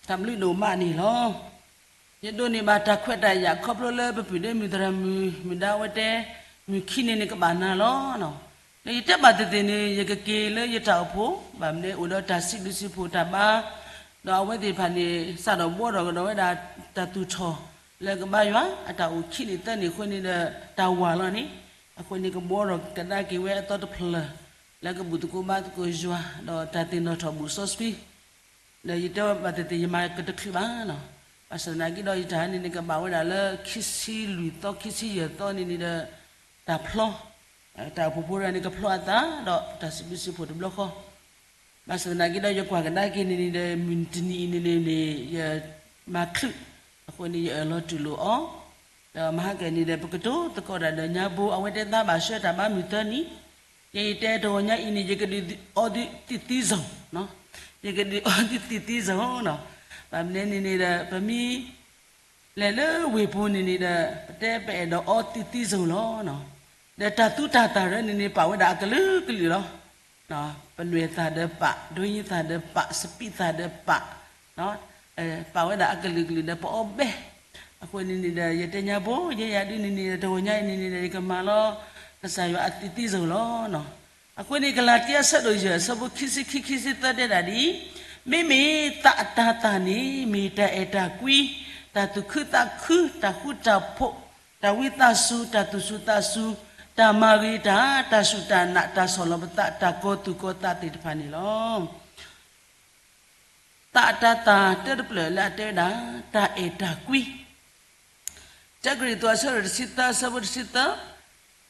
တၢ်ဘျုးဒိၣ်မးန့ၣ်လီၤ. ယဒိးန့ၢ်ဘၣ်တၢ်ခွဲးတၢ်ယာ်ခီဖျိလၢပပုၢ်ဒီးမုၢ်သရၣ်မုၣ် မုၢ်ဒါဝဲတဲ မုၢ်ခံန့ၣ်န့ၣ်ကဘၣ်နၤလီၤ. ဒီးယတဲဘၣ်သ့ၣ်သ့ၣ်န့ၣ် ယကက့ၤလၢယတၢ်အိၣ်ဖှိၣ် ဘၣ်မနုၤအိၣ်ဒီးတၢ်စံးဘျုးစံးဖှိၣ်တၢ်ဘါ, ဒီးအဝဲသ့ၣ်တဖၣ်န့ၣ် စးထီၣ်ဘှီထီၣ်ကဒီးဝဲဒၣ်တၢ်သူၣ်ထီၣ်လၢကဘါယွၤ အတၢ်အိၣ်ခံနံၣ်သၢနံၣ်အဃိန့ၣ်ဒီး တၢ်ဝၤလီၤန့ၣ်, အဃိန့ၣ်ကဘှီထီၣ်ကဒါက့ၤဝဲအသီတဖျၢၣ် လၢကဘူၣ်သကိးဘါသကိးယွၤ ဒီးတၢ်သ့ၣ်နီၣ်ထီၣ်ဘူၣ်စီဆှံ ဒီးယတဲဘၣ်သ့ၣ်သ့ၣ် ယမၤကတချုးဘၣ်နီၤ. ဘၣ်ဆၣ်သနာ်က့ဒီး ယတၢ်န့ၣ်န့ၣ် ကဘၣ်ဝဲဒၣ်လၢခံဆံလွံၢ်သီ ခံဆံယဲၢ်သီန့ၣ်န့ၣ်ဒီး တၢ်ဖျီ, တၢ်အိၣ်ဖှိၣ်ဖိတဂၤန့ၣ် ကဖျီအသး ဒီးတၢ်စံးဘျုးစံးဖှိၣ်တဘျီဃီ ဘၣ်ဆၣ်သနာ်က့ဒီး ယကွၢ်ကဒါက့ၤန့ၣ်န့ၣ်ဒီး မုၢ်တနံၤအံၤန့ၣ်န့ၣ်န့ၣ် ယမၤချုး, အဃိန့ၣ် ယအၢၣ်လီၤတူၢ်လိာ်အီၤ, ဒီးမဟါကၢန့ၣ်ဒီး ပကတိၤသကိးတၢ်ဒီးညါဘိ အဝဲတဲသးဘၣ်ဆှၢတၢ်ဘါမုၢ်သၢနံၤ, ယတဲတဂီၤညါအံၤန့ၣ် ယကဒုးအီဒုးသံသံစိၤ, ယကဒုးအီဒုးသံသံစိၤနီၤ. ဘၣ်မနုၤန့ၣ်န့ၣ်ဒီး ပမ့ၢ် လဲၤလၢဝ့ၢ်ပူၤန့ၣ်န့ၣ်ဒီး ပတဲပအဲၣ်ဒိးအီသံသံစိၤလီၤ. ဒီးတၢ်သူတၢ်သၣ်ရၢန့ၣ်န့ၣ် ပာ်ဝဲဒၣ်အကလုာ်ကလုာ်လီၤ. ပနွဲၣ်သၣ်ဒီးပာ်, ဒိယ့သၣ်ဒီးပာ်, စပံးသၣ်ဒီးပာ်, ပာ်ဝဲဒၣ်အကလုာ်ကလုာ်ဒီးပအီဘဲ, အဃိန့ၣ်န့ၣ်ဒီး ယတဲညါဘိ ယဲယၤဒုန့ၣ်န့ၣ်ဒီး တဂီၤညါအံၤန့ၣ်န့ၣ်ဒီး ယကမၤလီၤ ကစၢ်ယွၤအသံသံစိၤလီၤ. အဃိန့ၣ် ကလၤတံ အဆၢဒိၣ်ယဲၢ် အဆၢဖိခံဆံခံ ခံဆံသၢတဲဒၣ်ဒ်အံၤ, မ့မ့ၢ်သးအတၤသၣ်န့ၣ် မ့ၢ်တၢ်အဲၣ်တၢ်ကွံ, တၢ်သူၣ်ခုသးခု, တၢ်ဃူတၢ်ဖိး, တၢ်ဝံသးစူၤ, တၢ်သူၣ်စူၤသးစူၤ, တၢ်မၤဂ့ၤတၢ်, တၢ်စူၢ်တၢ်နာ်, တၢ်ဆီၣ်လီၤပသး, တၢ်ကီၤသူၣ်ကီၤသးသ့ၣ်တဖၣ်န့ၣ်လီၤ. သးအတၤသၣ်တၢတဖျၢၣ်လၢအတဲဝဲဒၣ် တၢ်အဲၣ်တၢ်ကွံ တၢကရံၣ်သူး အဆၢဒိၣ်တဆံသၢ အဆၢဖိတဆံသၢ,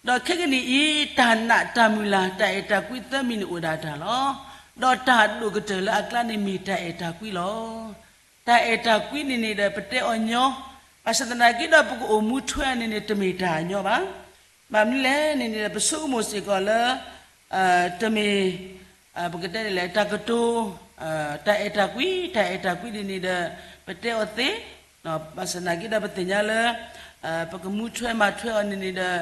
ဒီးခဲကနံၣ်အံၤ တၢ်နာ်တၢ်မုၢ်လၢ် တၢ်အဲၣ်တၢ်ကွံသၢမံၤန့ၣ်အိၣ်ဒၣ်တၢ်လီၤ. ဒီးတၢ်ဒိၣ်ကတၢၢ်လၢအကျါန့ၣ်မ့ၢ်တၢ်အဲၣ်တၢ်ကွံလီၤ. တၢ်အဲၣ်တၢ်ကွံန့ၣ်န့ၣ်ဒီး ပတဲအီၤညီ, ဘၣ်ဆၣ်သနာ်က့ဒီး ပကအိၣ်မူထွဲအီၤန့ၣ်န့ၣ် တမ့ၢ်တၢ်ညီဘၣ်. ဘၣ်မနုၤလဲၣ်န့ၣ်န့ၣ်ဒီး ပဆိကမိၣ်စ့ၢ်ကီးလၢ တမ့ၢ် ပကတဲဒ်လဲၣ် တၢ်ကတိၤ တၢ်အဲၣ်တၢ်ကွံ, တၢ်အဲၣ်တၢ်ကွံန့ၣ်န့ၣ်ဒီး ပတဲအီၤသ့, ဘၣ်ဆၣ်သနာ်က့ဒီး ပသ့ၣ်ညါလၢ ပကမူထွဲမၤထွဲအီၤန့ၣ်န့ၣ်ဒီး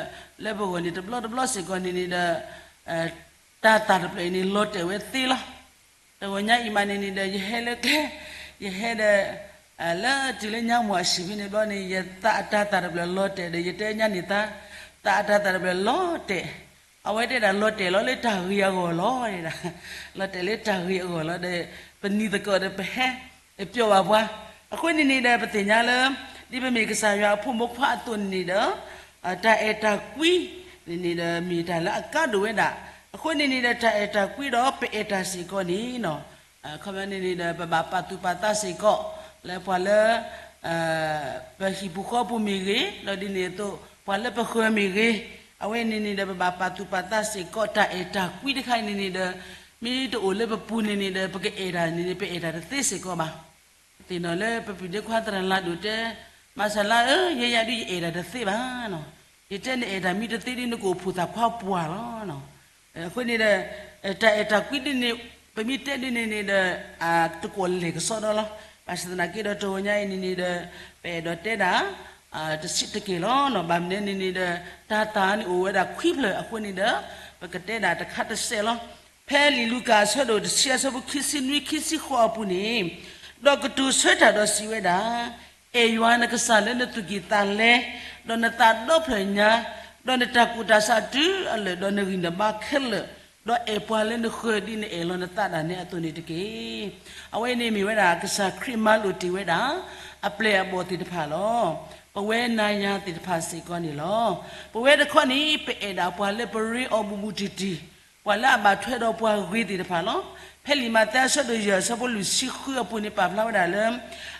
လၢပဂီၢ်န့ၣ် တဘျီတဘျီစ့ၢ်ကီးန့ၣ်န့ၣ်ဒီး တၢ်သၣ်တဖျၢၣ်အံၤန့ၣ် လီၤတဲာ်ဝဲသ့လီၤ. တဂီၤညါအံၤမးန့ၣ်န့ၣ်ဒီး ယဟဲလၢကျဲ, ယဟဲဒီး လၢတုၤလၢညါမ့ၢ်အဆံးဖဲန့ၣ်ဘျီန့ၣ် ယသးအတၤသၣ်တဖျၢၣ်လီၤတဲာ်ဒီး ယတဲညါန့ၢ်သး, သးအတၤသၣ်တဖျၢၣ်လီၤတဲာ်, အဝဲတဲဒၣ်လီၤတဲာ်လီၤလၢတၢ်ဂ့ၤအဂီၢ်လီၤ, လီၤတဲာ်လၢတၢ်ဂ့ၤအဂီၢ်လီၤဒီး ပနံၤသကိးဒီးပဟဲ ပျီဘၣ်ပှၤ, အဃိန့ၣ်န့ၣ်ဒီး ပသ့ၣ်ညါလၢ ဒ်ပမ့ၢ်ကစၢ်ယွၤအဖိမုၣ်ဖိခွါအသိးန့ၣ်န့ၣ်ဒီး တၢ်အဲၣ်တၢ်ကွံန့ၣ်န့ၣ်ဒီး မ့ၢ်တၢ်လၢအကါဒိၣ်ဝဲဒၣ်, အဃိန့ၣ်န့ၣ်ဒီး တၢ်အဲၣ်တၢ်ကွံဒီးပအဲၣ်တၢ်စ့ၢ်ကီးန့ၣ် ခီပညီန့ၣ်န့ၣ်ဒီး ပဘၣ်ပာ်သူၣ်ပာ်သးစ့ၢ်ကီး လၢပှၤလၢ ပဟံၣ်ပူၤဃီပူၤမ့ၢ်ဂ့ၤ, ဒီးဒ်န့ၣ်အသိး ပှၤလၢပဃၢၤမ့ၢ်ဂ့ၤ, အဝဲန့ၣ်န့ၣ်ဒီး ပဘၣ်ပာ်သူၣ်ပာ်သးစ့ၢ်ကီး တၢ်အဲၣ်တၢ်ကွံတခါန့ၣ်န့ၣ်ဒီး မ့ၢ်တအိၣ်လၢပပူၤန့ၣ်န့ၣ်ဒီး ပကအဲၣ်တၢ်န့ၣ်န့ၣ် ပအဲၣ်တၢ်တသ့စ့ၢ်ကီးဘၣ်. သ့ၣ်နီၣ်လၢပပုၢ်ဒ့ခွါသရၣ်လၤဒိၣ်တဲ, မၤစၢ်လါဧၢ, ယဲယၤဒုးယအဲၣ်တၢ်တသ့ဘၣ်. ယတဲနအဲၣ်တၢ်မ့ၢ်တသ့ဒ်နကအိၣ်ဖှိၣ်သးခွါပှၢ်လီၤ. အဃိန့ၣ်ဒီး တၢ်အဲၣ်တၢ်ကွံဒ်န့ၣ် ပမ့ၢ်တဲဒ်န့ၣ်န့ၣ်ဒီး တကိးလဲၤကစီဒီလီၤ. ဘၣ်ဆၣ်သနာ်က့ဒီး တဂီၤညါအံၤန့ၣ်န့ၣ်ဒီး ပအဲၣ်ဒိးတဲဒၣ် တဆံးတက့ၢ်လီၤ. ဘၣ်မနုၤန့ၣ်န့ၣ်ဒီး တၢ်သၣ်န့ၣ်အိၣ်ဝဲဒၣ်ခွံဖျၢၣ်အဃိန့ၣ်ဒီး ပကတဲဒၣ်တခါတစဲးလီၤ. ဖဲလံာ်လူၤကၣ်အဆၢဒိၣ်တဆံ အဆၢဖိခံဆံနွံ ခံဆံဃိးအပူၤန့ၣ်, ဒီးကတိၤဆၢတၢ်ဒီးစံးဝဲဒၣ်, အဲၣ်ယွၤနကစၢ်လၢနသူၣ်ကံၢ်သးလဲ, ဒီးနသးဒီဖျၢၣ်ညါ, ဒီးနတၢ်ကူၣ်တၢ်ဆးတုၤအလၢာ်, ဒီးနဂံၢ်နဘါခဲလၢာ်, ဒီးအဲၣ်ပှၤလၢနဃၢၤဒ်နအဲၣ်လီၤနသးဒၣ်နဲအသိးန့ၣ်တက့ၢ်. အဝဲန့ၣ်မ့ၢ်ဝဲဒၣ် ကစၢ်ခရံာ်မၤလိာ်တ့ၢ်ဝဲဒၣ် အပျဲၢ်အဘီၣ်သ့ၣ်တဖၣ်လီၤ. ပဝဲနၤယၤသ့ၣ်တဖၣ်စ့ၢ်ကီးန့ၣ်လီၤ. ပဝဲတခီန့ၣ် ပအဲၣ်ဒၣ်ပှၤလၢပရ့အီၤဘူးဘူးတံၢ်တံၢ်, ပှၤလၢအဘၣ်ထွဲဒီးပှၤဂ့ၤသ့ၣ်တဖၣ်လီၤ. ဖဲလံာ်မးသဲအဆၢဒိၣ်ယဲၢ် အဆၢဖိလွံၢ်ဆံဃုအပူၤန့ၣ် ပာ်ဖျါဝဲဒၣ်လၢ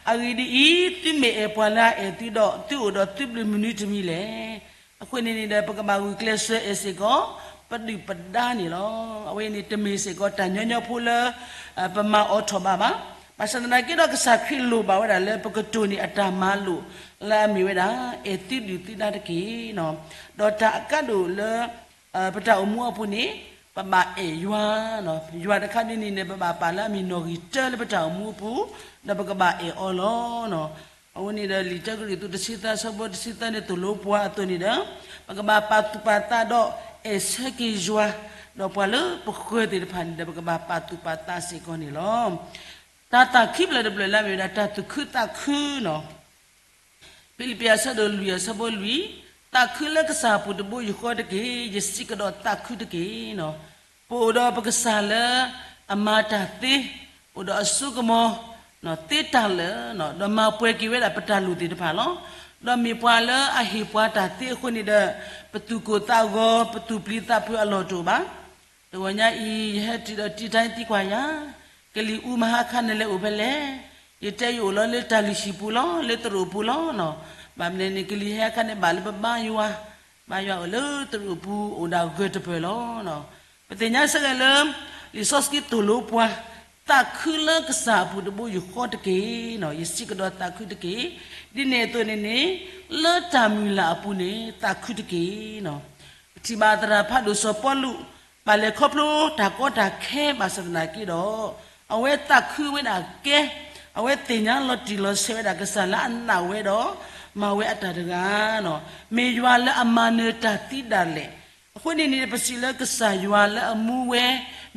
အဂ့ၢ်ဒ်အံၤ, သုမ့ၢ်အဲၣ်ပှၤလၢအအဲၣ်သုဒီး သုအိၣ်ဒီးသုဘျုးမနုၤတမံၤလဲၣ်. အဃိန့ၣ်န့ၣ်ဒီး ပကဘၣ်ဂုာ်ကျဲးစၢးအဲၣ်စ့ၢ်ကီး ပဒုၣ်ပဒါန့ၣ်လီၤ. အဝဲန့ၣ်တမ့ၢ်စ့ၢ်ကီးတၢ်ညီညီဖိလၢ ပမၤအိးထီၣ်ဘၣ်ဘၣ်. ဘၣ်ဆၣ်သနာ်က့ဒီး ကစၢ်ခရံာ်လိၣ်ဘၣ်ဝဲဒၣ်လၢ ပကတိၤန့ၢ်အတၢ်မၤလိာ် လၢအမ့ၢ်ဝဲဒၣ် အဲၣ်သုဒုၣ်သုဒါတက့ၢ်. ဒီးတၢ်အကါဒိၣ်လၢ ပတၢ်အိၣ်မူအပူၤန့ၣ် ပဘၣ်အဲၣ်ယွၤ, ယွၤတခါဒ်န့ၣ်န့ၣ် ပဘၣ်ပာ်လၢအမ့ၢ်နီၣ်ဂံၢ်တၢလၢပတၢ်အိၣ်မူအပူၤ, ဒီးပကဘၣ်အဲၣ်အီၤလီၤ. အဝဲန့ၣ်ဒီး လံာ်တၢကရံၣ်သူး တဆံသၢ အဆၢဖိတဆံသၢန့ၣ် သိၣ်လိပှၤအသိးန့ၣ်ဒီး ပကဘၣ်ပာ်သူၣ်ပာ်သးဒီး အဲၣ်ဆၢက့ၤယွၤ, ဒီးပှၤလၢပဃၢၤသ့ၣ်တဖၣ်န့ၣ်ဒီး ပကဘၣ်ပာ်သူၣ်ပာ်သးစ့ၢ်ကီးန့ၣ်လီၤ. တၢ်သးခုဖျၢၣ်တဖျၢၣ်လၢအမ့ၢ်ဝဲဒၣ် တၢ်သူၣ်ခုသးခုနီၤ. ဖံလံးပံးအဆၢဒိၣ်လွံၢ်အဆၢဖိလွံၢ်, သးခုလၢကစၢ်အပူၤတဘိယူၢ်ဃီတက့ၢ်. ယစံးကဒီးသးခုတက့ၢ်နီၤ. ပအိၣ်ဒီးပကစၢ်လၢအမၤတၢ်သ့, အိၣ်ဒီးအစိကမီၤသ့တၢ်လၢာ်, ဒီးမၤပှဲၤက့ၤဝဲဒၣ်ပတၢ်လိၣ်သ့ၣ်တဖၣ်လီၤ. ဒီးမ့ၢ်ပှၤလၢအဟ့ၣ်ပှၤတၢ်သ့အဃိန့ၣ်ဒီး, ပသူၣ်ကိၢ်သးဂီၤ, ပသူၣ်ပျံၤသးဖုးအလီၢ်တအိၣ်ဘၣ်. တဂီၤညါအံၤ ယဟဲတုၤဒီးတံာ်တာ်သံကွၢ်ယၤ, ကလံၤအူမဟါခါနလဲၤအိၣ်ဖဲလဲၣ်. ယတဲယအိၣ်လီၤလၢတၢ်လုၢ်ဟံၣ်ပူၤလီၤ, လၢသရိာ်ပူၤလီၤနီၤ. ဘၣ်မနုၤန့ၣ် ကလံၤဟဲခါန့ၣ်ဘၣ်လၢပဘါယွၤ, ဘါယွၤအိၣ်လၢသရိာ်ပူၤအိၣ်ဒၣ်ဂၢၢ်တပၢၢ်လီၤ. ပသ့ၣ်ညါဆၢဂ့ၤလၢ လံာ်စီဆှံသိၣ်လိပှၤ, သးခုလၢကစၢ်အပူၤတဘိယူၢ်ဃီတက့ၢ်နီၤ. ယစံးကဒီးသးခုတက့ၢ်. ဒ်န့ၣ်အသိးန့ၣ်န့ၣ်, လၢတၢ်မုၢ်လၢ်အပူၤန့ၣ် သးခုတက့ၢ်နီၤ. ပထံၣ်ဘၣ်သရၣ်ဖးဒိၣ်စီၤပီလူး, ဘၣ်လဲၤခီဖျိတၢ်ကီတၢ်ခဲဘၣ်ဆၣ်သနာ်က့ဒီး, အဝဲသးခုဝဲဒၣ်ကဲ, အဝဲသ့ၣ်ညါလီၤတံၢ်လီၤဆဲးဝဲဒၣ်ကစၢ်လၢအနာ်ဝဲဒီး မၤဝဲအတၢ်တဂၤနီၤ. မ့ၢ်ယွၤလၢအမၤနၢၤတၢ်သံဒၣ်လဲာ်, အဃိန့ၣ်န့ၣ် ပစံးလၢကစၢ်ယွၤလၢအမူဝဲ,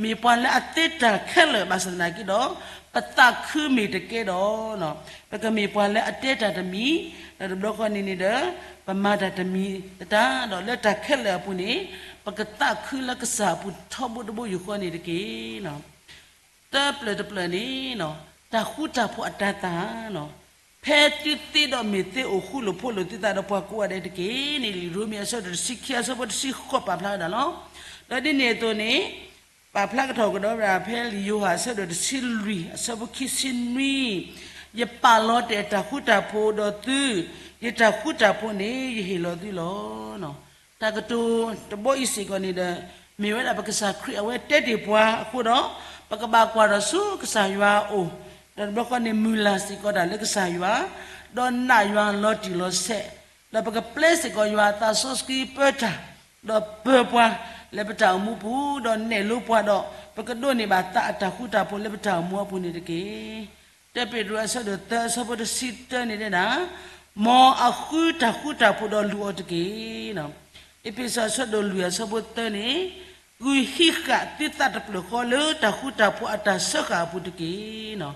မ့ၢ်ပှၤလၢအသ့တၢ်ခဲလၢာ်ဘၣ်ဆၣ်သနာ်က့ဒီး, ပသးခုမ့ၢ်တကဲဒီး ပကမ့ၢ်ပှၤလၢအတဲတၢ်တမံၤ, ဒီးတဘျီဃီန့ၣ်န့ၣ်ဒီး, ပမၤတၢ်တမံၤတတၢ်, ဒီးလၢတၢ်ခဲလၢာ်အပူၤန့ၣ်, ပကသးခုလၢကစၢ်အပူၤထီဘိတဘိယူၢ်ဃီန့ၣ်တက့ၢ်. တၢပျၢၣ်တပျၢၣ်န့ၣ်, တၢ်ဃူတၢ်ဖိးအတၤသၣ်, ဖဲသုသ့ဒီးမ့ၢ်သ့အိၣ်ဃူလိာ်ဖိးလိာ်သုသးဒီးပှၤကိးဂၤဒဲးတက့ၢ်န့ၣ် လံာ်ရိမ့ၤအဆၢဒိၣ်တဆံခံအဆၢဖိတဆံဃိးပာ်ဖျါဝဲဒၣ်လီၤ. ဒီးဒ်န့ၣ်အသိးန့ၣ်, ပာ်ဖျါကထီၣ်ကဒီးဝဲဒၣ်ဖဲလံာ်ယိၤဟၣ်အဆၢဒိၣ်တဆံလွံၢ်အဆၢဖိခံဆံနွံ, ယပာ်လီၤတဲာ်တၢ်ဃူတၢ်ဖိးဒီးသု, ယတၢ်ဃူတၢ်ဖိးန့ၣ် ယဟ့ၣ်လီၤသုလီၤ. တၢ်ကတိၤတဘီအံၤစ့ၢ်ကီးန့ၣ်ဒီး, မ့ၢ်ဝဲဒၣ်ပကစၢ်ခရံာ်အဝဲတဲတ့ၢ်ပှၤအဃိဒီး, ပကဘၣ်ကွၢ်ထီၣ်ဆူကစၢ်ယွၤအအိၣ်, ဒီးတဘျီဃီန့ၣ်မုၢ်လၢ်စ့ၢ်ကီးတၢ်လၢကစၢ်ယွၤ, ဒီးနာ်ယွၤလီၤတံၢ်လီၤဆဲး, ဒီးပကပျဲစ့ၢ်ကီးယွၤအသးစီဆှံပၢတၢ်, ဒီးပၢပှၤလၢပတၢ်အိၣ်မူပူၤ, ဒီးနဲၣ်လိပှၤဒီး, ပကဒိးန့ၢ်ဘၣ်သးအတၢ်ဃူတၢ်ဖိးလၢပတၢ်အိၣ်မူအပူၤန့ၣ်တက့ၢ်. တၢပ့းတရူးအဆၢဒိၣ်သၢအဆၢဖိတဆံတၢန့ၣ်တဲဒၣ်, မ်အဃုတၢ်ဃူတၢ်ဖိးဒီးလူၤအီၤတက့ၢ်. အ့းဖ့းစူးအဆၢဒိၣ်လွံၢ်အဆၢဖိသၢန့ၣ်, ဂုာ်ဟံးဃာ်သုသးတဖျၢၣ်ဃီလၢတၢ်ဃူတၢ်ဖိးအတၢ်စၢဃာ်အပူၤတက့ၢ်.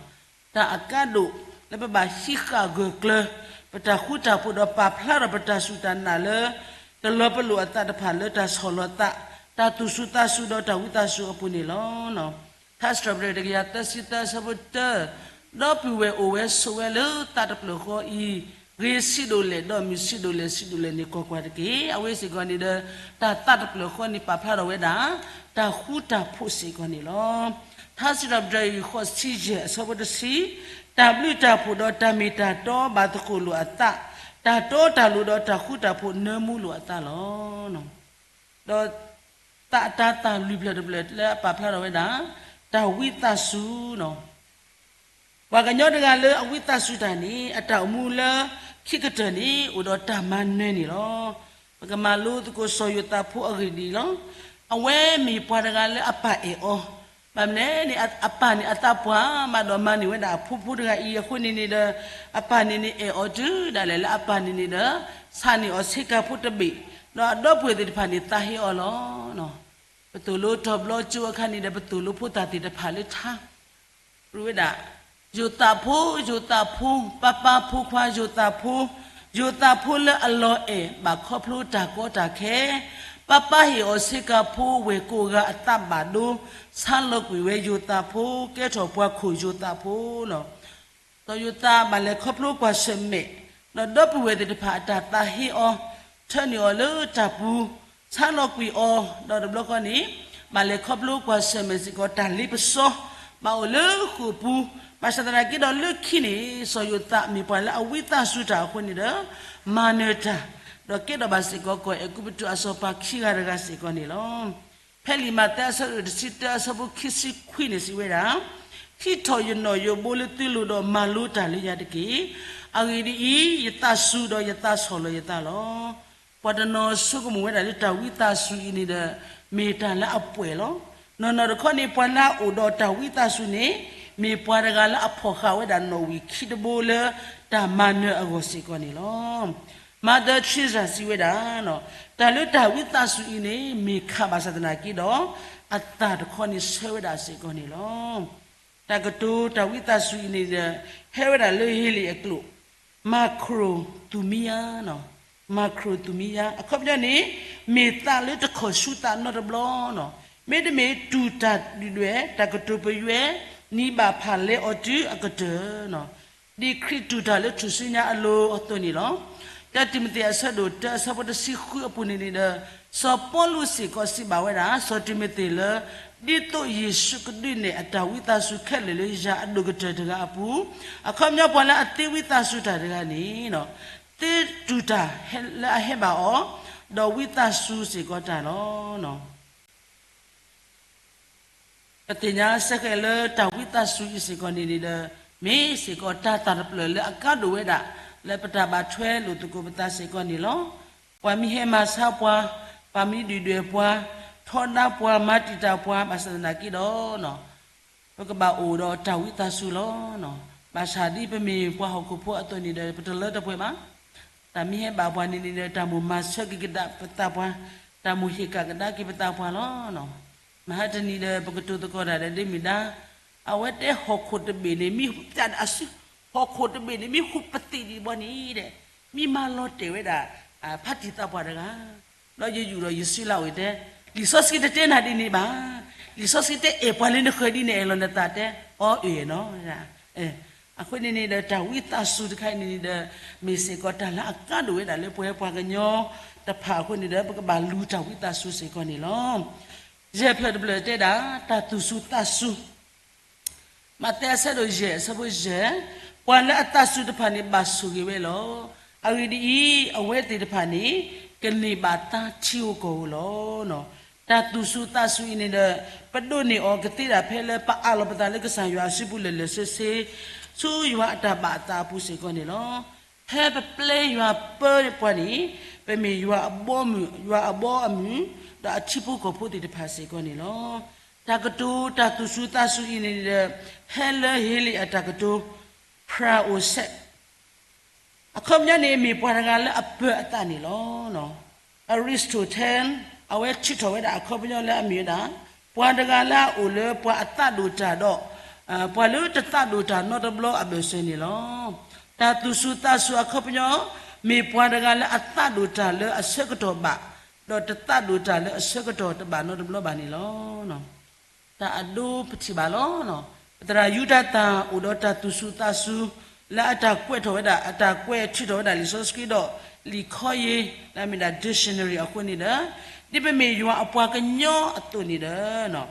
တၢ်အကါဒိၣ်လၢပဘၣ်ဟံးဃာ်ဂၢၢ်ကျၢၤ ပတၢ်ဃူတၢ်ဖိးဒီးပာ်ဖျါထီၣ်ပတၢ်စူၢ်တၢ်နာ်လၢ တလီၤပလိာ်အသးတဖၣ်လၢတၢ်ဆီၣ်လီၤသး, တၢ်သူၣ်စူၤသးစူၤဒီးတၢ်ဝံသးစူၤအပူၤန့ၣ်လီၤ. ထါစံးထီၣ်ပတြၢၤတကယၤသၢဆံသၢအဆၢဖိတၢ, ဒီပုၢ်ဝဲၢ်အိၣ်ဝဲဆိးဝဲလၢသးတဖျၢၣ်ဃီအံၤ, ဂ့ၤဆံးဒိၣ်လဲၣ်ဒီးမုၢ်ဆံးဒိၣ်လဲၣ်ဆံးဒိၣ်လဲၣ်န့ၣ် ကွၢ်ကွၢ်တက့ၢ်. အဝဲစ့ၢ်ကီးန့ၣ်ဒီး တၢ်သးတဖျၢၣ်ဃီန့ၣ်ပာ်ဖျါထီၣ်ဝဲဒၣ် တၢ်ဃူတၢ်ဖိးစ့ၢ်ကီးန့ၣ်လီၤ. ထါစံးထီၣ်ပတြၢၤအံၤဃိးဆံယဲၢ်အဆၢဖိတဆံ, တၢ်ဘျုးတၢ်ဖှိၣ်ဒီးတၢ်မ့ၢ်တၢ်တီဘၣ်သကိးလိာ်အသး, တၢ်တီတၢ်လိၤဒီးတၢ်ဃူတၢ်ဖိးနၢမူလိာ်အသးလီၤ. ဒီးသးအတၤသၣ်လွံၢ်ဖျၢၣ်တဖျၢၣ်လၢအပာ်ဖျါထီၣ်ဝဲဒၣ် တၢ်ဝံသးစူၤနီၤ. ပှၤကညီတဂၤလၢအဝံသးစူၤတၢ်န့ၣ် အတၢ်အိၣ်မူလၢခံကတၢၢ်န့ၣ် အိၣ်ဒီးတၢ်မၤနၢၤန့ၣ်လီၤ. ပကမၤလိသကိးစီၤယိၤသးဖိအဂ့ၢ်ဒ်အံၤလီၤ. အဝဲမ့ၢ်ပှၤတဂၤလၢအပၢ်အဲၣ်အီၤ, ဘၣ်မနုၤန့ၣ် အပၢ်န့ၣ် အသးပှၢ်ဘၣ်ဒီးမၤန့ၢ်ဝဲဒၣ်အဖိဖိတဂၤအံၤအဃိန့ၣ်န့ၣ်ဒီး, အပၢ်န့ၣ်န့ၣ်အဲၣ်အီၤတုၤဒၣ်လဲာ်လၢအပၢ်န့ၣ်န့ၣ်ဒီး ဆးန့ၢ်အီၤဆ့ကၤဖိတဘ့ၣ်, ဒီးအဒီပုၢ်ဝဲၢ်သ့ၣ်တဖၣ်န့ၣ်သးဟ့အီၤလီၤ. ပသိၣ်လိတီၤဘျီကၠိအခါန့ၣ်ဒီး ပသိၣ်လိဖိသၣ်သ့ၣ်တဖၣ်လၢထါ ရူဝဲဒၣ်, ယိၤသးဖိ, ယိၤသးဖိ, ပၢ်ပၢ်ဖိခွါယိၤသးဖိ, ယိၤသးဖိလၢအလီၤအဲၣ်ဘၣ်ခီဖျိတၢ်ကီတၢ်ခဲ, ပၢ်ပၢ်ဟ့ၣ်အီၤဆ့ကၤဖိဝဲၢ်ကိးဂၤအသးဘၣ်ဒိ, ဆါလီၤကွံာ်ဝဲယိၤသးဖိ, ကဲထီၣ်ပှၤခိၣ်ယိၤသးဖိလီၤ. စီၤယိၤသးဘၣ်လဲၤခီဖျိကွၢ်ဆၢၣ်မဲာ်, ဒီးဒီပုၢ်ဝဲၢ်သ့ၣ်တဖၣ်အတၢ်သးဟ့အီၤ, ထၢနုာ်အီၤလၢတၢ်ပူၤ, ဆါလီၤကွံာ်အီၤ, ဒီးတဘျီဃီန့ၣ်, ဘၣ်လဲၤခီဖျိကွၢ်ဆၢၣ်မဲာ်စ့ၢ်ကီးတၢ်လ့ပစီ, ဘၣ်အိၣ်လၢဃိာ်ပူၤ, ဘၣ်ဆၣ်သနာ်က့ဒီးလၢခံန့ၣ် စီၤယိၤသးမ့ၢ်ပှၤလၢအဝံသးစူၤတၢ်အဃိန့ၣ်ဒီး, မၤနၢၤတၢ်, ဒီးကဲထီၣ်ဘၣ်စ့ၢ်ကီးကီၢ်အဲၤကူပတူးအစီၤပၤခံဂၤတဂၤစ့ၢ်ကီးန့ၣ်လီၤ. ဖဲလံာ်မးသဲအဆၢဒိၣ်တဆံတၢအဆၢဖိခံဆံခွံန့ၣ်စံးဝဲဒၣ်, ဟံးထီၣ်ယနီၣ်ယိးဘိလၢသုလိၤဒီးမၤလိတၢ်လၢယၤတက့ၢ်. အဂ့ၢ်ဒ်အံၤ, ယသးစူၤဒီးယသးဆီၣ်လီၤယသးလီၤ. ပှၤတနီၤဆိကမိၣ်ဝဲဒၣ်လၢတၢ်ဝံသးစူၤအံၤန့ၣ်ဒီး, မ့ၢ်တၢ်လၢအပှဲၤလီၤ. နီၢ်နီၢ်တခီန့ၣ် ပှၤလၢအအိၣ်ဒီးတၢ်ဝံသးစူၤန့ၣ်, မ့ၢ်ပှၤတဂၤလၢအဖီၣ်ဃာ်ဝဲဒၣ်နီၣ်ဝံာ်ခံတဘိလၢတၢ်မၤနၢၤအဂီၢ်စ့ၢ်ကီးန့ၣ်လီၤ. မၤသဲထရံစၢ်စံးဝဲဒၣ်, တၢ်လၢတၢ်ဝံသးစူၤအံၤန့ၣ် မ့ၢ်ခးဘၣ်ဆၣ်သနာ်က့ဒီး, အသၣ်တခီန့ၣ်ဆၢဝဲဒၣ်စ့ၢ်ကီးန့ၣ်လီၤ. တၢ်ကတိၤတၢ်ဝံသးစူၤအံၤန့ၣ်ဒီး ဟဲဝဲဒၣ်လၢဟ့လ့ၣ်အကျိာ် macrothumia, macrothumia အခီပညီန့ၣ် မ့ၢ်သးလၢတခီၣ်ဆူသးနီတဘျီနီၤ, မ့တမ့ၢ်တူၢ်တၢ်ဒုၣ်ဒွဲၣ် တၢ်ကတိၤပယွဲ နံၤဘၣ်ဖၣ်လဲအီၤတုၤအကတၢၢ်နီၤ, ဒ်ခရံာ်တူၢ်တၢ်လၢထူၣ်စုညါအလိၤအသိးန့ၣ်လီၤ. တၢတံၤမသ့းအဆၢဒိၣ်တၢအဆၢဖိတဆံဃုအပူၤန့ၣ်န့ၣ်ဒီး စီၤပီလူးစ့ၢ်ကီးစံးဘၣ်ဝဲဒၣ် စီၤတံၤမသ့းလၢ ဒ်သိးယ့ၣ်ၡူးကဒုးနဲၣ်အတၢ်ဝံသးစူၤခဲလၢာ်လၢယၤအဒိၣ်ကတၢၢ်တဂၤအပူၤ, အခီပညီပှၤလၢအသ့ဝံသးစူၤတၢ်တဂၤန့ၣ် သ့တူၢ်တၢ်လၢအဟဲဘၣ်အီၤ, ဒီးဝံသးစူၤစ့ၢ်ကီးတၢ်လီၤ. ပသ့ၣ်ညါစ့ၢ်ကီးလၢတၢ်ဝံသးစူၤအံၤစ့ၢ်ကီးန့ၣ်န့ၣ်ဒီး မ့ၢ်စ့ၢ်ကီးတၢ်သၣ်တဖျၢၣ်လၢအကါဒိၣ်ဝဲဒၣ် လၢပတၢ်ဘၣ်ထွဲလိာ်သကိးပသးစ့ၢ်ကီးန့ၣ်လီၤ. ပှၤမ့ၢ်ဟဲမၤဆါပှၤ, ပှၤမ့ၢ်ဒုၣ်ဒွဲၣ်ပှၤ, ထီဒါပှၤ, မၤတံာ်တာ်ပှၤ ဘၣ်ဆၣ်သနာ်က့ဒီး ပကဘၣ်အိၣ်ဒီးတၢ်ဝံသးစူၤလီၤ. ဘၣ်ဆၣ်ဒ်ပမ့ၢ်ပှၤဟီၣ်ခိၣ်ဖိအသိးန့ၣ်ဒီး ပတလၢတပှဲၤဘၣ်. တၢ်မ့ၢ်ဟဲဘၣ်ပှၤန့ၣ်န့ၣ်ဒီး တၢ်မိၣ်မၤဆၢက့ၤကဒါပသးပှၤ, တၢ်မိၣ်ဟ့ၣ်ကဒါက့ၤပသးပှၤလီၤ. မဟါတနံၤဒီး ပကတိၤသကိးတၢ်ဒီးဒ်မ့ၢ်ဒၣ် အဝဲတဲဟီၣ်ခိၣ်တဘ့ၣ်န့ၣ် မ့ၢ် ဟီၣ်ခိၣ်တဘ့ၣ်န့ၣ် မ့ၢ်ဟူးပသ့ၣ်ဒံးဘီန့ၣ်ဒီး မ့ၢ်မၤလီၤတဲာ်ဝဲဒၣ် ဖါတံၢ်သးပှၢ်တဂၤ ဒီးယယူာ်ဒီးယစုလၢအဝဲတဲ, လံာ်စီဆှံတတဲနၤဒ်န့ၣ်ဘၣ်. လံာ်စီဆှံတဲအဲၣ်ပှၤလၢနဃၢၤဒ်န့ၣ် အဲၣ်လီၤနသးတဲ, အီအဲၣ်နီၤ. အဃိန့ၣ်န့ၣ်ဒီး တၢ်ဝံသးစူၤတခါအံၤန့ၣ်န့ၣ်ဒီး မ့ၢ်စ့ၢ်ကီးတၢ်လၢအကါဒိၣ်ဝဲဒၣ်လၢပဝဲပှၤကညီတဖၣ်အဃိန့ၣ်ဒီး ပကဘၣ်လူၤတၢ်ဝံသးစူၤစ့ၢ်ကီးန့ၣ်လီၤ. ယဲၢ်ဖျၢၣ်တဖျၢၣ်တဲဒၣ် တၢ်သူၣ်စူၤသးစူၤ မးသဲအဆၢဒိၣ်ယဲၢ်အဆၢဖိယဲၢ်, ပှၤလၢအသးစူၤတဖၣ်န့ၣ် ဘၣ်ဆိၣ်ဂ့ၤဝဲလီၤ. အဂ့ၢ်ဒ်အံၤ, အဝဲသ့ၣ်တဖၣ်န့ၣ် ကန့ၢ်ဘၣ်သါထံဧိၤကီၢ်ဧိၤလီၤ. တၢ်သူၣ်စူၤသးစူၤအံၤန့ၣ်ဒီး ပဒိးန့ၢ်အီၤကသ့ဒၣ်ဖဲလၢပအးလီၤပသးလၢကစၢ်ယွၤအစုပူၤလၢာ်လၢာ်ဆ့ဆ့, ဆူယွၤအတၢ်ဘၣ်အသးအပူၤစ့ၢ်ကီးန့ၣ်လီၤ. ဖဲပပျဲယွၤပၢပှၤန့ၣ် ပမ့ၢ်ယွၤအဘီအမုၢ်, ယွၤအဘီအမုၢ်, ဒီးအထံဖိကီၢ်ဖိသ့ၣ်တဖၣ်စ့ၢ်ကီးန့ၣ်လီၤ. တၢ်ကတိၤတၢ်သူၣ်စူၤသးစူၤအံၤန့ၣ်ဒီး ဟဲလၢဟ့လ့ၣ်အတၢ်ကတိၤ praeostat အခီပညီန့ၣ် မ့ၢ်ပှၤတဂၤလၢအပၢၤအသးန့ၣ်လီၤ. Aristotle အဝဲထုးထီၣ်ဝဲဒၣ်အခီပညီလၢအမ့ၢ်ဝဲဒၣ် ပှၤတဂၤလၢအအိၣ်လၢပှၤအသးဒိၣ်တၢ်ဒီး ပှၤလၢတသးဒိၣ်တၢ်နီတဘျီအဘၢၣ်စၢၤန့ၣ်လီၤ. တၢ်သူၣ်စူၤသးစူၤအခီပညီ မ့ၢ်ပှၤတဂၤလၢအသးဒိၣ်တၢ်လၢအဆၢကတီၢ်ဘၣ်, ဒီးတသးဒိၣ်တၢ်လၢအဆၢကတီၢ်တဘၣ်နီတဘျီဘၣ်န့ၣ်လီၤ. တၢ်အဒိပထံၣ်ဘၣ်လီၤ. ပသရၣ်ယူဒၤသၣ်အိၣ်ဒီးတၢ်သူၣ်စူၤသးစူၤ လၢအတၢ်ကွဲးထီၣ်ဝဲဒၣ် အတၢ်ကွဲးထုးထီၣ်ဝဲဒၣ်လံာ်စီဆှံဒီး လံာ်ခီယ့ၤ လၢအမ့ၢ်ဒၣ် dictionary အဃိန့ၣ်ဒီး ဒ်ပမ့ၢ်ယွၤအပှၤကညီအသိးန့ၣ်ဒီး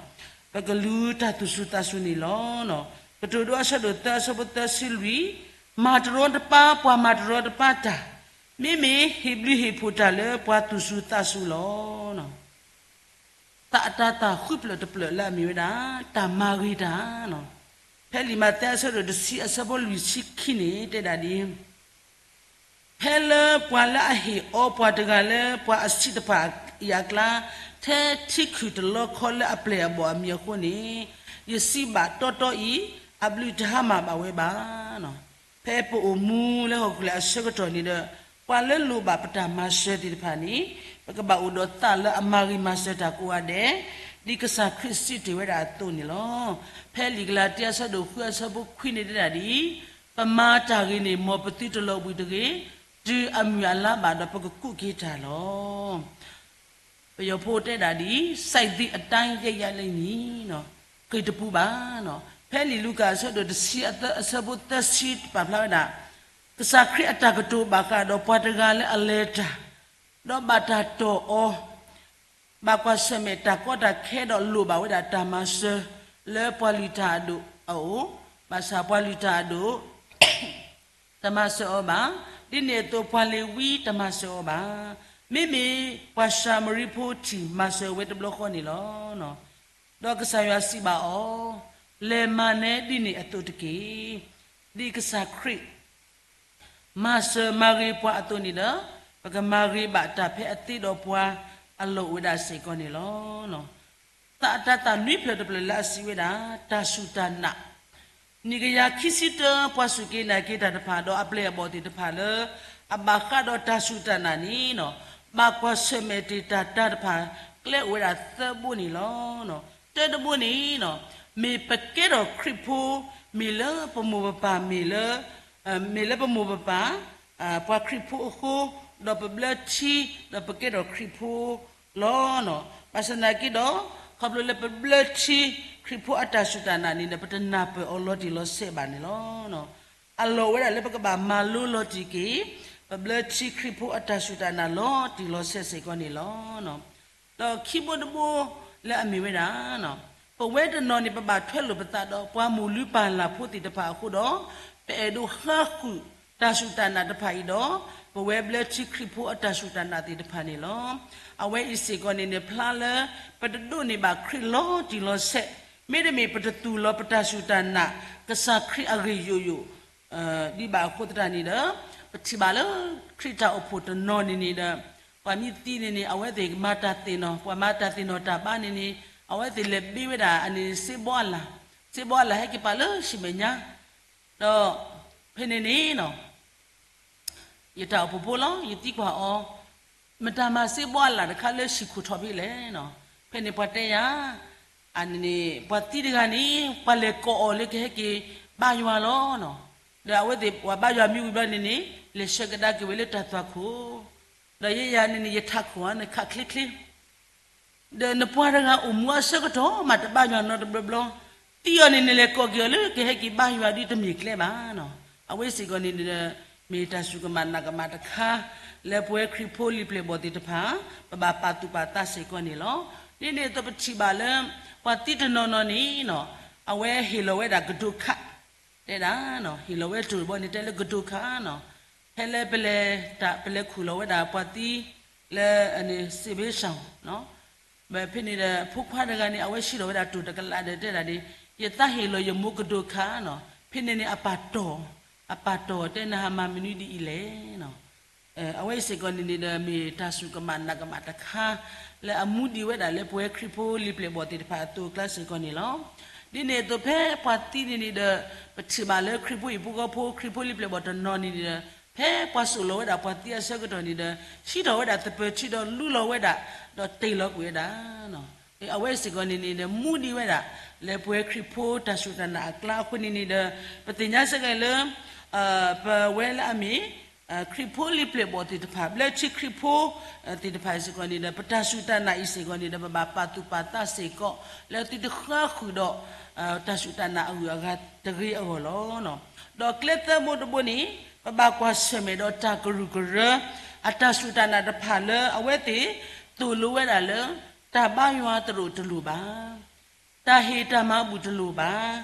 ပကလူၤတၢ်သူၣ်စူၤသးစူၤန့ၣ်လီၤ. ကတိၤဒိအဆၢဒိၣ်သၢအဆၢဖိသၢဆံလွံၢ်, မၤတရီတပါပှၤမၤတရီတပါတၢ်, မ့မ့ၢ်ဟ့ၣ်ဘျုးဟ့ၣ်ဖှိၣ်တၢ်လၢပှၤသူၣ်စူၤသးစူၤလီၤ. သးအတၤသၣ်ဃုဖျၢၣ်တဖျၢၣ်လၢအမ့ၢ်ဝဲဒၣ် တၢ်မၤဂ့ၤတၢ်လီၤ. ဖဲလံာ်မးသဲအဆၢဒိၣ်တဆံအဆၢဖိလွံၢ်ဆံခံန့ၣ် တဲဒၣ်ဒ်အံၤ, ဖဲလၢပှၤလၢအဟ့ၣ်အီပှၤတဂၤလၢပှၤအဆံးတဖၣ်အံၤအကျါ, ထဲထံခုၣ်တလီခီလၢအပျဲၢ်အဘီၣ်အမံၤအဃိန့ၣ်, ယစံးဘၣ်တီတီအံၤ, အဘျုးတဟါမၢ်ဘၣ်ဝဲဘၣ်. ဖဲပအိၣ်မူလၢဟီၣ်ခိၣ်ချၢအဆၢကတီၢ်န့ၣ်ဒီး ပှၤလၢလိၣ်ဘၣ်ပတၢ်မၤစၢၤသ့ၣ်တဖၣ်န့ၣ် ပကဘၣ်အိၣ်ဒီးသးလၢအမၤဂ့ၤမၤစၢၤတၢ်ကိးဂၤဒဲး, ဒ်ကစၢ်ခရံာ်စံးတ့ၢ်ဝဲဒၣ်အသိးန့ၣ်လီၤ. ဖဲလံာ်ကလၤတံအဆၢဒိၣ်ဃုအဆၢဖိခွံန့ၣ်တဲဒၣ်ဒ်အံၤ, ပမၤတၢ်ဂ့ၤန့ၣ် မ်ပသုတလီၤဘှံးတဂ့ၤ, တုၤအမုၢ်အလါဘၣ်ဒီးပကကူးက့ၤတၢ်လီၤ. ပယီၤဖိတဲဒၣ်ဒ်အံၤ, စိုက်သည့်အတိုင်း ရိတ်ရလိမ့်မည်, ဂ့ၤတပူၤဘၣ်. ဖဲလံာ်လူၤကၣ်အဆၢဒိၣ်တဆံအဆၢဖိသၢဆံပာ်ဖျါဝဲဒၣ်, ကစၢ်ခရံာ်အတၢ်ကတိၤဘၣ်ဃးဒီးပှၤတဂၤလၢအလဲၤတၢ်, ဒီးဘၣ်တၢ်တီၢ်အီၤ, ဘၣ်ကွၢ်ဆၢၣ်မဲာ်တၢ်ကီတၢ်ခဲဒီးလိၣ်ဘၣ်ဝဲဒၣ်တၢ်မၤစၢၤ လၢပှၤလုၢ်တၢ်အဒိၣ်အအိၣ်, ဘၣ်ဆၣ်ပှၤလုၢ်တၢ်အဒိၣ် တမၤစၢၤအီၤဘၣ်. ဒ်န့ၣ်အသိးပှၤလ့ၤဝံတမၤစၢၤအီၤဘၣ်. မ့မ့ၢ်ပှၤၡၤမရံဖိထံၣ်မၤစၢၤဝဲတဘျီဃီန့ၣ်လီၤ. ဒီးကစၢ်ယွၤစံးဘၣ်အီၤ, လဲၤမၤနၢၤဒ်န့ၣ်အသိးတက့ၢ်. ဒ်ကစၢ်ခရံာ် မၤစၢၤမၤဂ့ၤပှၤအသိးန့ၣ်ဒီး, ပကမၤဂ့ၤဘၣ်တၢ်ဖဲအသ့ဒီးပှၤအလီၢ်အိၣ်ဝဲဒၣ်စ့ၢ်ကီးန့ၣ်လီၤ. သးအတၤသၣ်နွံဖျၢၣ်တဖျၢၣ်လၢအစံးဝဲဒၣ် တၢ်စူၢ်တၢ်နာ်, နံၣ်ကယၤခံဆံတၢ ပှၤစူၢ်က့ၤနာ်က့ၤတၢ်တဖၣ် ဒီးအပျဲၢ်အဘီၣ်သ့ၣ်တဖၣ်လၢ အဘၣ်ဃးဒီးတၢ်စူၢ်တၢ်နာ်န့ၣ်, ဘၣ်ကွၢ်ဆၢၣ်မဲာ်တ့ၢ်တၢ်တၢ်တဖၣ် ကျဲအိၣ်ဝဲဒၣ်သၢဘိန့ၣ်လီၤ. တၢတဘိန့ၣ်, မ့ၢ်ပကဲထီၣ်ခရံာ်ဖိ, မ့ၢ်လၢပမိၢ်ပပၢ်, မ့ၢ်လၢ, မ့ၢ်လၢပမိၢ်ပပၢ်, ပှၤခရံာ်ဖိအဃိ, ဒီးပဘျၢထံ, ဒီးပကဲထီၣ်ခရံာ်ဖိလီၤ. ဘၣ်ဆၣ်သနာ်က့ဒီး, ခီဖျိလၢပဘျၢထံခရံာ်ဖိအတၢ်စူၢ်တၢ်နာ်န့ၣ်ဒီး ပတနၢ်ပၢၢ်အီၤလီၤတံၢ်လီၤဆဲးဘၣ်န့ၣ်လီၤ. အလီၢ်ဝဲဒၣ်လၢပကဘၣ်မၤလိလီၤတံၢ်က့ၤ, ပဘျၢထံခရံာ်ဖိအတၢ်စူၢ်တၢ်နာ်လီၤတံၢ်လီၤဆဲးစ့ၢ်ကီးန့ၣ်လီၤ. ဒီးခံဘိတဘိလၢအမ့ၢ်ဝဲဒၣ်, ပဝဲတနီၤန့ၣ် ပဘၣ်ထွဲလိာ်ပသးဒီးပှၤမိၢ်လုၢ်ပၢ်လၢ်ဖိသ့ၣ်တဖၣ်အဃိဒီး, ပအဲၣ်ဒိးဃါဃုာ်တၢ်စူၢ်တၢ်နာ်တဖၣ်အံၤဒီး, ပဝဲဘျၢထံခရံာ်ဖိအတၢ်စူၢ်တၢ်နာ်သ့ၣ်တဖၣ်န့ၣ်လီၤ. အဝဲအံၤစ့ၢ်ကီးန့ၣ်န့ၣ် ဖျါလၢပတဒိးန့ၢ်ဘၣ်ခရံာ်လီၤတံၢ်လီၤဆဲး, မ့တမ့ၢ်ပတသူၣ်လီၤပတၢ်စူၢ်တၢ်နာ် ကစၢ်ခရံာ်အဂ့ၢ်ယိာ်ယိာ် ဒံးဘၣ်အဃိသတးန့ၣ်ဒီး, ပထံၣ်ဘၣ်လၢခရံာ်တၢ်အိၣ်ဖှိၣ်တနီၤန့ၣ်န့ၣ်ဒီး, ပှၤမ့ၢ်သံန့ၣ်န့ၣ် အဝဲသ့ၣ်မၤတၢ်သ့ၣ်နီၣ်, ပှၤမၤတၢ်သ့ၣ်နီၣ်တၢ်ဘါန့ၣ်န့ၣ် အဝဲသ့ၣ်လဲၤဘ့ဝဲဒၣ်အန့ၣ် စ့ဘီအလၣ်, စ့ဘီအလၣ်ဟဲက့ၤပာ်လၢဟံၣ်မဲာ်ညါ, ဒီးဖဲန့ၣ်န့ၣ် ယတၢ်အိၣ်ဖှိၣ်ဖိလီၤ ယသံကွၢ်အီၤ, မတၤမၤစ့ဘီအလၣ်တခါလၢဟံၣ်ခိၣ်ထီၣ်ဖဲလဲၣ်. ဖဲန့ၣ်ပှၤတဲယၤ, အန့ၣ် ပှၤသံတဂၤန့ၣ် ပှၤလဲၤကိးအီၤလၢကဟဲက့ၤဘါယွၤလီၤ. ဒီးအဝဲသ့ၣ်ပှၤဘါယွၤမ့ၢ်ဝံၤဘျီန့ၣ်န့ၣ် လဲၤဆှၢကဒါက့ၤဝဲလၢတၢ်သွၣ်ခိၣ်, ဒီးယဲယၤန့ၣ်န့ၣ် ယထးခိၣ်ဧါန့ၣ် ခးချ့ချ့ ဒီးနပှၤတဂၤအိၣ်မူအဆၢကတီၢ်မးတဘါယွၤနီတဘျီဘျီ, သံအီၤန့ၣ်နလဲၤကိးက့ၤအီၤလၢကဟဲက့ၤဘါယွၤဒ်တမ့ၢ်ကျဲဘၣ်. အဝဲစ့ၢ်ကီးန့ၣ်ဒီး မ့ၢ်တၢ်စူၢ်ကမၣ်နာ်ကမၣ်တခါ လၢပဝဲခရံာ်ဖိလံာ်ပျဲၢ်ဘီၣ်သ့ၣ်တဖၣ် ပဘၣ်ပာ်သူၣ်ပာ်သးစ့ၢ်ကီးန့ၣ်လီၤ. ဒ်န့ၣ်အသိးပထံၣ်ဘၣ်လၢ ပှၤသံတနီၤနီၤန့ၣ် အဝဲဟ့ၣ်လီၤဝဲဒၣ်ကဒိခး တဲဒၣ်, ဟ့ၣ်လီၤဝဲတိၢ်ဘီန့ၣ်တဲလၢကဒိခးနီၤ, ဖဲလၢပလဲၤ, ပလဲၤခူၣ်လီၤဝဲဒၣ်ပှၤသံလၢ စ့ၣ်ဘ့ၣ်ဆၣ်, ဖဲန့ၣ်ဒီး ဖိခွါတဂၤန့ၣ် အဝဲစံးထီၣ်ဝဲဒၣ်တိၢ်တကလးဒီးတဲဒၣ်န့ၣ်, ယသးဟ့ၣ်လီၤယမိၢ်ကဒိခးနီၤ, ဖဲန့ၣ်န့ၣ် အပာ်တီၢ်, အပာ်တီၢ်တဲနဟးမၤမနုၤဒ်အံၤလဲၣ် အဝဲအံၤစ့ၢ်ကီးန့ၣ်န့ၣ်ဒီး မ့ၢ်တၢ်စူၢ်ကမၣ်နာ်ကမၣ်တခါ လၢအမူဒံးဝဲဒၣ်လၢပဝဲခရံာ်ဖိလံာ်ပျဲၢ်ဘီၣ်သ့ၣ်တဖၣ်အသိးအကျါစ့ၢ်ကီးန့ၣ်လီၤ. ဒ်န့ၣ်အသိးဖဲပှၤသံန့ၣ်န့ၣ်ဒီး ပထံၣ်ဘၣ်လၢခရံာ်ဖိဟံၣ်ဖိဃီဖိ ခရံာ်ဖိလံာ်ပျဲၢ်ဘီၣ်တနီၤန့ၣ်ဒီး ဖဲပှၤစိာ်လီၤဝဲဒၣ်ပှၤသံအဆၢကတီၢ်န့ၣ်ဒီး ဟံးထီၣ်ဝဲဒၣ်သပၢၤထံဒီးလူလီၤဝဲဒၣ် ဒီးတ့ၢ်လီၤကွံာ်ဝဲဒၣ် အဝဲစ့ၢ်ကီးန့ၣ်န့ၣ်ဒီး မူဒံးဝဲဒၣ် လၢပဝဲခရံာ်ဖိတၢ်စူၢ်တၢ်နာ်အကျါအဃိန့ၣ်န့ၣ်ဒီး ပသ့ၣ်ညါစ့ၢ်ကီးလၢ ပဝဲလၢအမ့ၢ် ခရံာ်ဖိလံာ်ပျဲၢ်ဘီၣ်သ့ၣ်တဖၣ် ဘျၢထံခရံာ်ဖိသ့ၣ်တဖၣ်စ့ၢ်ကီးန့ၣ်ဒီး ပတၢ်စူၢ်တၢ်နာ်အံၤစ့ၢ်ကီးန့ၣ်ဒီး ပဘၣ်ပာ်သူၣ်ပာ်သးစ့ၢ်ကီး လၢသုတဃါဃုာ်ဒီး တၢ်စူၢ်တၢ်နာ်အဂုၤအဂၤတဂ့ၤအဂီၢ်လီၤ. ဒီးကျဲသၢဘိတဘိန့ၣ် ပဘၣ်ကွၢ်ဆၢၣ်မဲာ်ဒီးတၢ်ကရူၢ်ကရၢ အတၢ်စူၢ်တၢ်နာ်တဖၣ်လၢအဝဲသ့ၣ် သိၣ်လိဝဲဒၣ်လၢ တၢ်ဘါယွၤတရူးတလိၣ်ဘၣ် တၢ်ဟ့ၣ်တၢ်မၤဘူၣ်တလိၣ်ဘၣ်,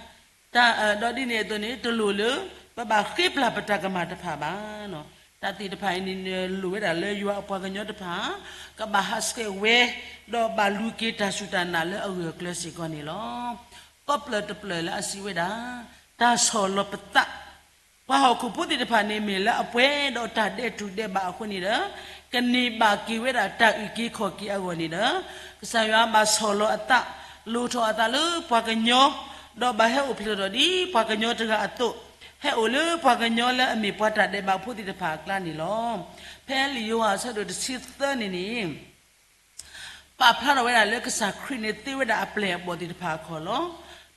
ဒီးဒ်န့ၣ်အသိးန့ၣ် တလိၣ်လၢ ပဘၣ်ဃ့ပျၢ်ပတၢ်ကမၣ်တဖၣ်ဘၣ်. တၢ်သ့ၣ်တဖၣ်အံၤန့ၣ် လိၣ်ဝဲဒၣ်လၢယွၤအပှၤကညီတဖၣ် ကဘၣ်ဟးဆှဲးဝဲ ဒီးဘၣ်လူၤက့ၤတၢ်စူၢ်တၢ်နာ်လၢအဂၢၢ်အကျၢၤစ့ၢ်ကီးန့ၣ်လီၤ. ကီးပျၢၢ်တပျၢၢ်လၢအစံးဝဲဒၣ် တၢ်ဆီၣ်လီၤပသး ပှၤဟီၣ်ခိၣ်ဖိသ့ၣ်တဖၣ်န့ၣ် မ့ၢ်လၢအပှဲၤဒီးတၢ်ဒဲးတူၢ်ဒဲးဘးအဃိန့ၣ်ဒီး ကန့ၢ်ဘၣ်က့ၤဝဲဒၣ်တၢ်အုၣ်က့ၤခီၣ်က့ၤအဂီၢ်န့ၣ်ဒီး ကစၢ်ယွၤဘၣ်ဆီၣ်လီၤအသး လိၣ်ထီၣ်အသးလၢပှၤကညီ ဒီးဘၣ်ဟဲအိၣ်ဖျဲၣ်ထီၣ်ဒ်ပှၤကညီတဂၤအသိး ဟဲအိၣ်လၢပှၤကညီလၢအမ့ၢ်ပှၤတၢ်ဒဲးဘးဖိသ့ၣ်တဖၣ်အကျါန့ၣ်လီၤ. ဖဲလံာ်ယိၤဟၣ်အဆၢဒိၣ်တဆံသၢန့ၣ်န့ၣ် ပာ်ဖျါထီၣ်ဝဲဒၣ်လၢကစၢ်ခရံာ်န့ၣ် သ့ဝဲဒၣ်အပျဲၢ်အဘီၣ်သ့ၣ်တဖၣ်အခီၣ်လီၤ.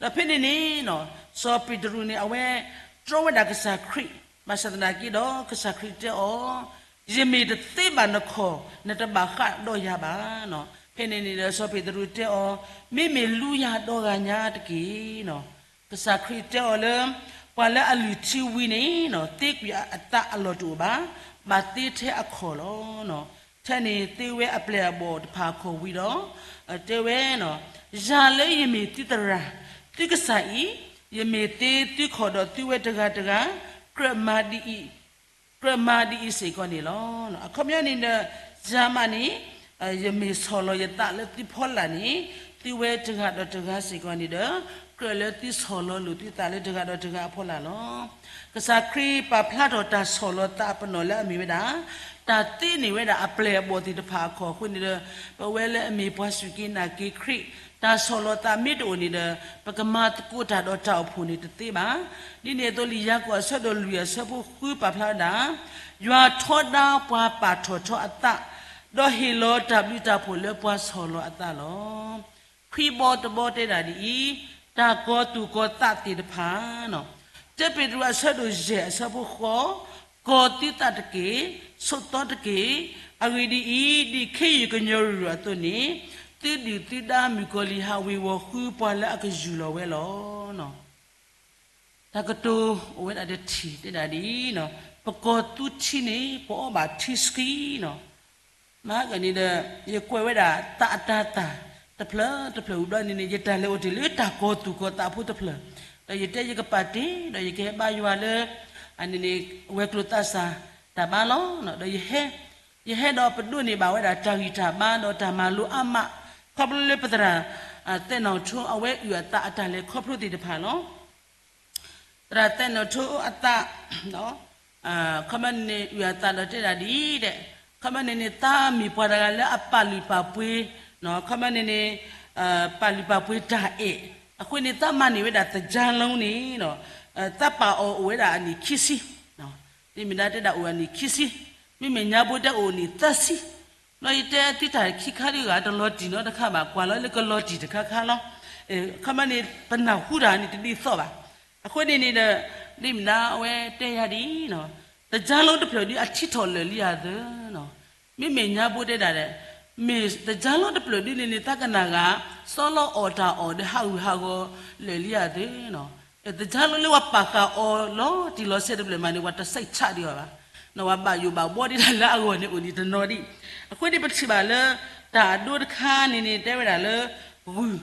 ဒီးဖဲန့ၣ်န့ၣ် စီၤပ့းတရူးန့ၣ် အဝဲတြီဝဲဒၣ်ကစၢ်ခရံာ် ဘၣ်ဆၣ်သနာ်က့ဒီး ကစၢ်ခရံာ်တဲအီၤ, ယမ့ၢ်တသ့ဘၣ်နခီၣ် နတဘၣ်ဃးဒီးယၤဘၣ်. ဖဲန့ၣ်န့ၣ်ဒီး စီၤပ့းတရူးတဲအီၤ, မ့မ့ၢ်လူယၤဒီဂၤညါတက့ၢ်. ကစၢ်ခရံာ်တဲအီၤလၢ ပှၤလၢအလုၢ်ထံဝံၤန့ၣ် သ့ကွံာ်အသးအလီၢ်တအိၣ်ဘၣ်, ဘၣ်သ့ထဲအခီၣ်လီၤ. ထဲန့ၣ်သ့ဝဲအပျဲၢ်အဘီၣ်တဖၣ်အခီၣ်ဝံၤဒီး တဲဝဲ, ယၤလၢယမ့ၢ်သုသရၣ်, သုကစၢ်အံၤ, ယမ့ၢ်သ့သုခီၣ်ဒီးသုဝဲတဂၤတဂၤ, ကြၢးမၤဒ်အံၤ, ကြၢးမၤဒ်အံၤစ့ၢ်ကီးန့ၣ်လီၤ. အခီပညီန့ၣ်ဒီး ယၤမးန့ၣ် ယမ့ၢ်ဆီၣ်လီၤယသးလၢသုဖီလာ်န့ၣ် သုဝဲတဂၤဒီးတဂၤစ့ၢ်ကီးန့ၣ်ဒီး ကြၢးလၢသုဆီၣ်လီၤလိာ်သုသးလၢတဂၤဒီးတဂၤအဖီလာ်လီၤ. ကစၢ်ခရံာ်ပာ်ဖျါထီၣ်တၢ်ဆီၣ်လီၤသးအပနီၣ်လၢအမ့ၢ်ဝဲဒၣ် တၢ်သ့န့ၢ်ဝဲဒၣ်အပျဲၢ်အဘီၣ်သ့ၣ်တဖၣ်အခီၣ်အဃိန့ၣ်ဒီး ပဝဲလၢအမ့ၢ်ပှၤစူၢ်က့ၤနာ်က့ၤခရံာ် တၢ်ဆီၣ်လီၤသးမ့ၢ်တအိၣ်န့ၣ်ဒီး ပကမၤသကိးတၢ်ဒီးတၢ်အိၣ်ဖှိၣ်န့ၣ်တသ့ဘၣ်. ဒ်န့ၣ်အသိးလံာ်ယၤကိာ်အဆၢဒိၣ်လွံၢ်အဆၢဖိဃုပာ်ဖျါဝဲဒၣ်, ယွၤထီဒါပှၤပာ်ထီၣ်ထီအသး, ဒီးဟ့ၣ်လီၤတၢ်ဘျုးတၢ်ဖှိၣ်လၢပှၤဆီၣ်လီၤအသးလီၤ. ခွံဘီတဘီတဲဒၣ်ဒ်အံၤ, တၢ်ကီၤသူၣ်ကီၤသးသ့ၣ်တဖၣ်, တၢပ့းတရူးအဆၢဒိၣ်ယဲၢ်အဆၢဖိဃိး, ကီၤသုသးတက့ၢ်, ဆိးသီတက့ၢ်. အဂ့ၢ်ဒ်အံၤ, ဒ်ခ့ယုၢ်ကညီၤရုၢ်ရုၢ်အသိးန့ၣ်, သုဒုၣ်သုဒါမုၣ်ကီၤလံၢ်ဟးဝ့ၤဝီၤဃုပှၤလၢအကယူၢ်လီၤဝဲလီၤ. တၢ်ကတိၤအိၣ်ဝဲဒၣ်တထံၣ်တဲဒၣ်ဒ်အံၤ, ပကီၤသူထံန့ၣ် ပအီဘၣ်ထံဆှံနီၤ. မဟါကန့ၣ်ဒီး ယကွဲးဝဲဒၣ်သးအတၤသၣ် တဖျၢၣ်တဖျၢၣ်ဝံၤဘျီန့ၣ်န့ၣ် ယတၢ်လဲၤအိၣ်တ့ၢ်လၢတၢ်ကီၤသူၣ်ကီၤသးဖိတဖျၢၣ်, ဒီးယတဲယကပာ်တ့ၢ် ဒီးယကဟဲဘါယွၤလၢ အန့ၣ်န့ၣ် ဝဲၤကျိၤသးစၢ်တၢ်ဘါလီၤ. ဒီးယဟဲ ယဟဲဒီးပဒိးန့ၢ်ဘၣ်ဝဲဒၣ်တၢ်ဂံၢ်တၢ်ဘါဒီးတၢ်မၤလိအါမး, ခီဖျိလၢပသရၣ် သဲနီၣ်ထိအဝဲအုၣ်အသးအတၢ်လဲၤခီဖျိသ့ၣ်တဖၣ်လီၤ. သရၣ်သဲနီၣ်ထိအသး ခီမန့ၣ်န့ၣ် အုၣ်အသးဒီးတဲဒၣ်ဒ်အံၤ, ခီမန့ၣ်န့ၣ် သးမ့ၢ်ပှၤတဂၤလၢအပာ်လုၢ်ပာ်ပှ့ၤ, ခီမန့ၣ်န့ၣ် ပာ်လုၢ်ပာ်ပှ့ၤတၢ်အဲၣ်, အဃိန့ၣ် သးမၤန့ၢ်ဝဲဒၣ်သကြားလုံးန့ၣ်, သးပာ်အီၤအိၣ်ဝဲဒၣ်အနံၣ်ခံဆံ, ဒ်မ့ၢ်ဒၣ်တဲဒၣ်အိၣ်အနံၣ်ခံဆံ, မ့မ့ၢ်ညါဘိတဲအိၣ်နံၣ်သၢဆံ, ဘျီယတဲသုတၢ်ခံခါဒ်ဂၤတလီၤတံၢ်နီတခါဘၣ် ကွၢ်လီၤလၢကလီၤတံၢ်တခါခါလီၤ. ခီမန့ၣ် ပနၢ်ဟူတၢ်န့ၣ်တဒ်သိးဘၣ်. အဃိန့ၣ်န့ၣ်ဒီး ဒ်မ့ၢ်ဒၣ်အဝဲတဲယၤဒ်အံၤ, သကြားလုံးတဖျၢၣ်ဒ်အထံထီၣ်လၢာ်လံဧါသၢ, မ့မ့ၢ်ညါဘိတဲဒၣ်ဒီး မ့ၢ်သကြားလုံးတဖျၢၣ်ဒ်န့ၣ်န့ၣ် သးကနၣ်ဂၤ စီၤလီအီၣ်တၢ်အီၣ်ဒီးဟးဂူာ်ဟးဂီၤလၢာ်လံဧါသၢ, သကြားလုံးလၢပှၤပာ်ဃာ်အီၤလီၤတံၢ်လီၤဆဲးတဖျၢၣ်မးန့ၣ် ပှၤတစံးဆးဒံးဘၣ်ဘၣ်, ပှၤဘၣ်ယိၣ်ဘၣ်ဘှီဒ်တၢ်လၢအဂီၢ်န့ၣ်အိၣ်ဒံးတနီၤဒံး. အဃိန့ၣ်ပထံၣ်ဘၣ်လၢ တၢ်အဒိတခါန့ၣ်န့ၣ် တဲဝဲဒၣ်လၢ ဂုၢ်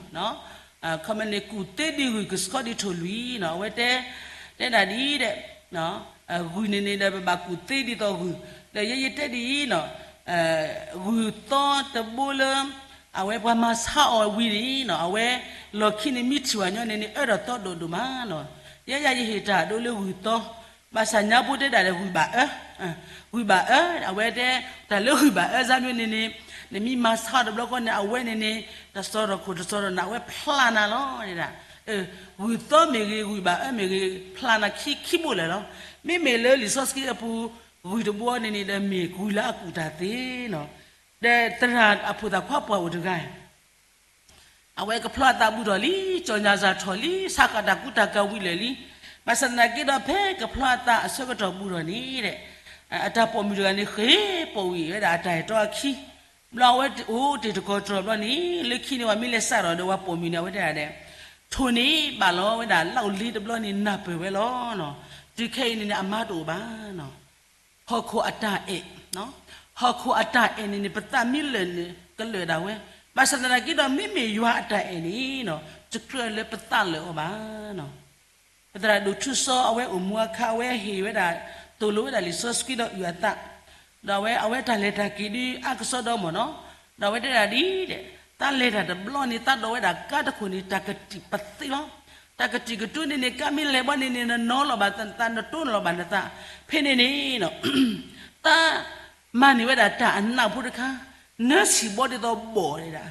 ခီမန့ၣ် ကူၣ်သ့ဒံးဂုၢ်ကဆှီဒံးထိၣ်လွံၢ်နီၤ, အဝဲတဲ တဲဒၣ်ဒ်အံၤ, ဂုၢ်န့ၣ်န့ၣ်ဒီး ပဘၣ်ကူၣ်သ့ဒ်သိးဂုၢ်, ဒီးယဲယတဲဒ်အံၤနီၤ, ဂုၢ်သီတဘိလၢ အဝဲပှၤမၤဆါအီၤဝံၤန့ၣ်နီၤ, အဝဲ လီၢ်ခံန့ၣ်မ့ၢ်ထံၣ်ဝဲညီန့ၣ်န့ၣ် အၢဒီးသီဒိၣ်ဒိၣ်မးနီၤ, ယဲယၤယဟ့ၣ်တၢ်ဒိလၢဂုၢ်သီ, ဘၣ်ဆၣ်ညါဘိတဲဒၣ်ဒီးဂုၢ်ဘၣ်အၢ, ဂုၢ်ဘၣ်အၢ, အဝဲတဲ တၢ်လၢဂုၢ်ဘၣ်အၢစါမ့ၢ်န့ၣ်န့ၣ်, နမ့ၢ်မၤဆါအီၤတဘျီဃီန့ၣ် အဝဲန့ၣ်န့ၣ် တစီၤထီၣ်ခိၣ်တစီၤထီၣ်နး အဝဲဖျါနၤလီၤဒၣ်. ဂုၢ်သီမ့ၢ်ဂ့ၤ ဂုၢ်ဘၣ်အၢမ့ၢ်ဂ့ၤ ဖျါနၤခံခံဘိလၢာ်လီၤ. မ့မ့ၢ်လၢလံာ်စီဆှံအပူၤ ဂုၢ်တဘိန့ၣ်န့ၣ်ဒီးမ့ၢ်ဂုၢ်လၢအကူၣ်တၢ်သ့နီၤ, ဒီးသရၣ်အဖိသၣ်ခွါပှၢ်အိၣ်တဂၤ အဝဲကဖျီအသးဘူးထီၣ်လံ, ကၠီၣ်ညၣ်စၢ်ထီၣ်လံ, ဆါဃာ်တၢ်ကူတၢ်ကၤဝံၤလၢာ်လံ. ဘၣ်ဆၣ်သနာ်က့ဒီး ဖဲကဖျီအသးအဆၢကတီၢ်ဘူးထီၣ်န့ၣ်ဒီး အတၢ်ပိာ်မုၣ်တဂၤန့ၣ် ဃ့ၢ်ပိာ်ဝံၤဝဲဒၣ်အတၢ်အဲၣ်တီအခံ, ဘျီအဝဲအိၣ်တ့ၢ်တကီၢ်တြီၢ်ဘျီန့ၣ် လၢခံန့ၣ် ပှၤမ့ၢ်လဲၤစးထီၣ်ဒီးပှၤပိာ်မုၣ်န့ၣ် အဝဲတဲဒၣ်ဒီး ထိၣ်န့ၣ်ဘၣ်လီၤဝဲဒၣ်လၢအီၤလ့တဘျီန့ၣ် နၢ်ပၢၢ်ဝဲလီၤ. တုၤခဲအံၤန့ၣ်န့ၣ် အမါတအိၣ်ဘၣ် ဟီၣ်ခိၣ်အတၢ်အဲၣ်, ဟီၣ်ခိၣ်အတၢ်အဲၣ်န့ၣ်န့ၣ် ပသးမ့ၢ်လၢာ်န့ၣ် ကလၢာ်ဒၣ်ဝဲ, ဘၣ်ဆၣ်သနာ်က့ဒီး မ့မ့ၢ်ယွၤအတၢ်အဲၣ်န့ၣ် တကြၢးလၢပသးလၢာ်အီၤဘၣ်. ပသရၣ်ဒိၣ်ထူစီ အဝဲအိၣ်မူအခါ အဝဲဟ့ၣ်ဝဲဒၣ် သိၣ်လိဝဲဒၣ်လံာ်စီဆှံဒီးအုၣ်အသး, ဒီးအဝဲ အဝဲတၢ်လဲၤတၢ်က့ၤဒ်အါကစီဒီမ့ၢ်နီၤ, ဒီးအဝဲတဲဒၣ်ဒ်အံၤ, တၢ်လဲၤတၢ်တဘျီန့ၣ် တၢ်ဒိးဝဲဒၣ်ကါတခိၣ်န့ၣ် တၢ်ကတံာ်ပသ့လီၤ. တၢ်ကတံာ်ကတိၤန့ၣ်န့ၣ် ကါမ့ၢ်လဲၤဘီန့ၣ်န့ၣ် နနီလီၤဘၣ်နသး နတိလီၤဘၣ်နသး, ဖဲန့ၣ်န့ၣ် တၢ် မၤန့ၢ်ဝဲဒၣ်တၢ်အနးဖိတခါ, နၢဆံၣ်ဘီဒ်သိးဘီၣ်ဒၣ်,